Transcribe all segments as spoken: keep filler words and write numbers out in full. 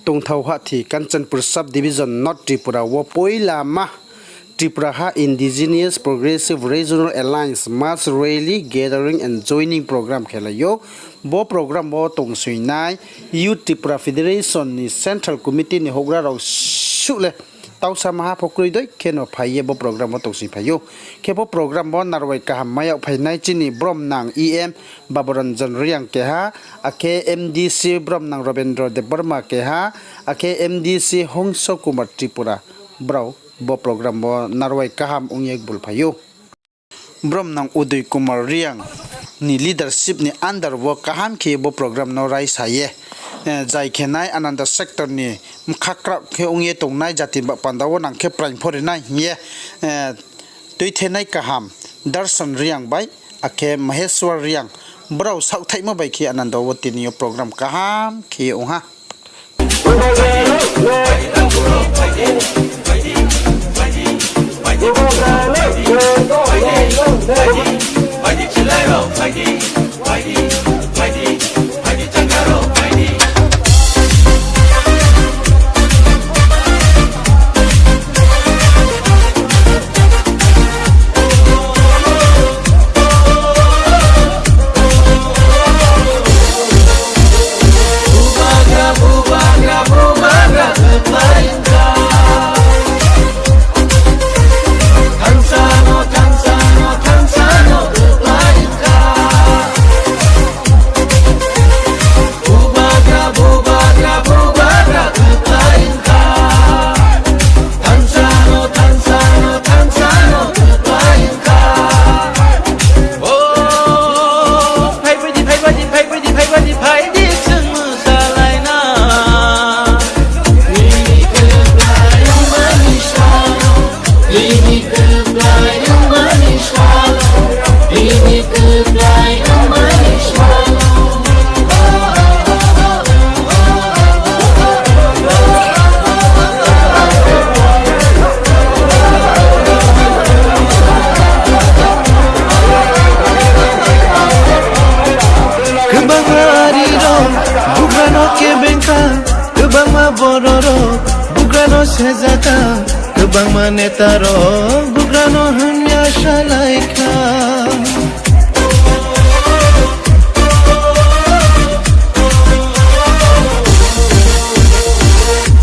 Tongthao hahthi Kanchanpur Sub Division, North Tripura wo poila ma Tripura ha Indigenous Progressive Regional Alliance Mass Rally, Gathering and Joining Program khelai ou. Bo program wo tongsoinai Youth Tripura Federation ni Central Committee ni houhgra rao suh le tausa maha pho kroi dei kheno phai ye bo program wo tongsoiphai ou. Khe bo program wo narwai kaham mai yag phainai chini bromnang E M Baburanjan Reang keha, akhe M D C bromnang Robendra Debbarma keha, akhe M D C Hongso Kumar Tripura, brao bo program wo narwai kaham ong ye gbulphai ou. Bromnang Udoy Kumar Reang ni leadership ni under wo kaham khe bo program no raisa ye, eh, jai khenai Ananda sector ni mkha kraoh khe ong ye tongnai jati ba panda wo nang khe praing pho rinai hing ye, eh, tuithenai kaham Darshan Reang bai, akhe Maheshwar Reang, brao saohthaihmo bai khe Ananda wo tini yo program kaham khe ong ha. Kbangma ari rao bugra no kebeng kha, kbangma boro rao bugra no seja kha, kbangma neta rao bugra no hamya salai kha.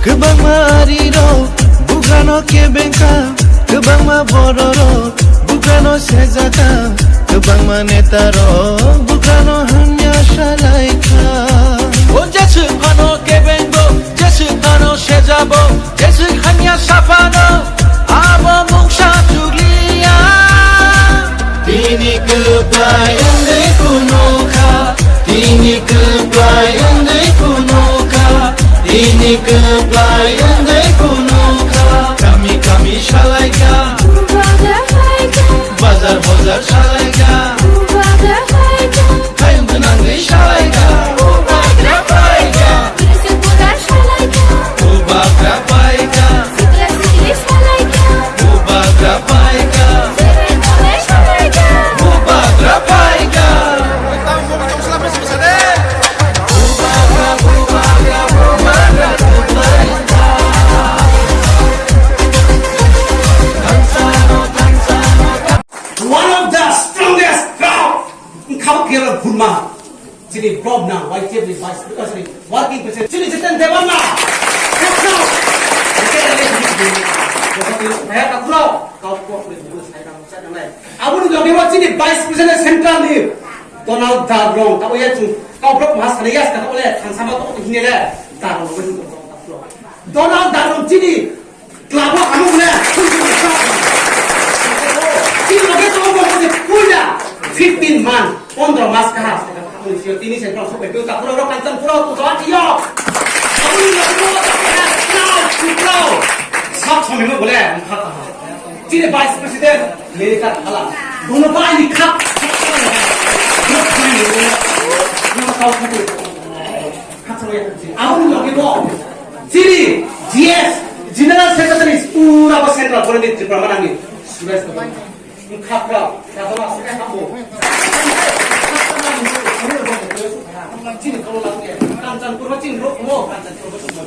Kbangma ari rao bugra no kebeng kha, kbangma boro rao bugra no seja kha, kbangma neta rao bugra no hamya salai kha. O jesuh phano kebeng bo, jesuh phano seja bo, jesuh hamya sa phano, abo mungsa chuli ya. Tini kplai wngwi phunukha, tini kplai wngwi phunukha, tini kplai wngwi phunukha. Kami kami salaikha, bazar bazar salaikha, hayung gwnangwi salaikha. Bubagra phaikha. Bubagra phaikha. Bubagra phaikha. One of the strongest crowd. Wngkha bo Kerala Burma. Chini bromnang Y T F ni vice president, working president, chini Jiten Debbarma. Khaksao. Jiten Debbarma. Kau kok ni buku sai nang, sai nang nai. Aboni loge o chini vice president central ni Donald Darlong. Tabo ya chung kau brok ma sanai ya, ska tabo le, thangsama tabo hine le, Darlong bo ni Donald Darlong chini Club o hamung le, chini loge tong bo ni puila fifteen month, pondro mas kaha, tini se brao sopai phi, ta pura rok Kanchanpur o, tu jawab yo. Aboni loge tong bo, ta pura, ta pura, sak somi no bole, ang kha kaha. Chini vice president, Melita Thala. Bono ba ani kha. Aboni loge bo, chini G S, General Secretary, pura bo Central Committee Tripura manang ni, Suresh Debbarma. Khapra, khapra, khapra. Chini kolo lagi, Kanchanpur ma chini rok mo, Kanchanpur ma chini rok.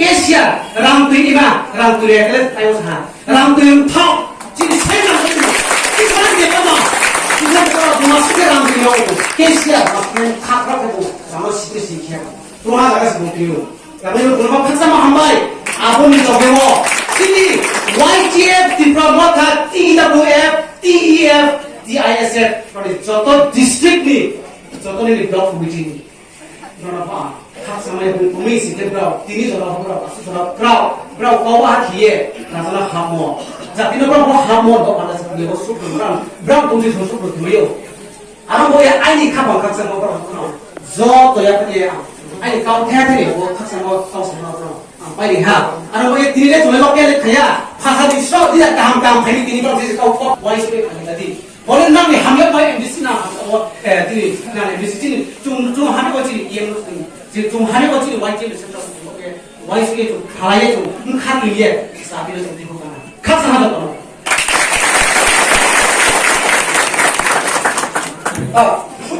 cashier, rang tui ima, rang tui re khe le taiyo sa. Rang tui mthao, chini sai rang tui, chini sai ni kama, chini sai kama, tuma sike rang tui yo, cashier, ma sike khakra khe bo, rang no sike si khe. Tuma jaga si bo tui yo. Kami no tuma khaksa ma hambai, abo ni loge wo, chini Y T F Tipra Motha, T W F, T E F, T I S F, mane joto district ni, joto ni block committee ni. Jora ba, khaksa mai bung tongmi si khe brao, tini jora ho brao, asuh jora brao, brao kau ha khe ye, na jora hamo. Jati no brao bo hamo, do pada jati ni bo sukru brao, brao tongsi sukru tongmai yo. Aro bo ye aini khaphang khaksa mo brao khna. Joto ya khe ye, aini kau the the bo khaksa mo kau sa mo brao. Ang pai ri ha. Aro bo ye tini le chunglai lo khe le khaya, phasa di sro di kaham kaham phai ni tini brao si kau kok wai se khe khaya di. Bo le nang ni hamya bai M D C na, o, eh, tini, nang M D C tini, chung, chung hani ko chini, E M no tini, je chung hani ko chini, Y T F ni central, eh, Y C A chung, khalai ye chung, bkha tui ye, sa tini chung tini ko kana. Khaksa ha da kono. Ah,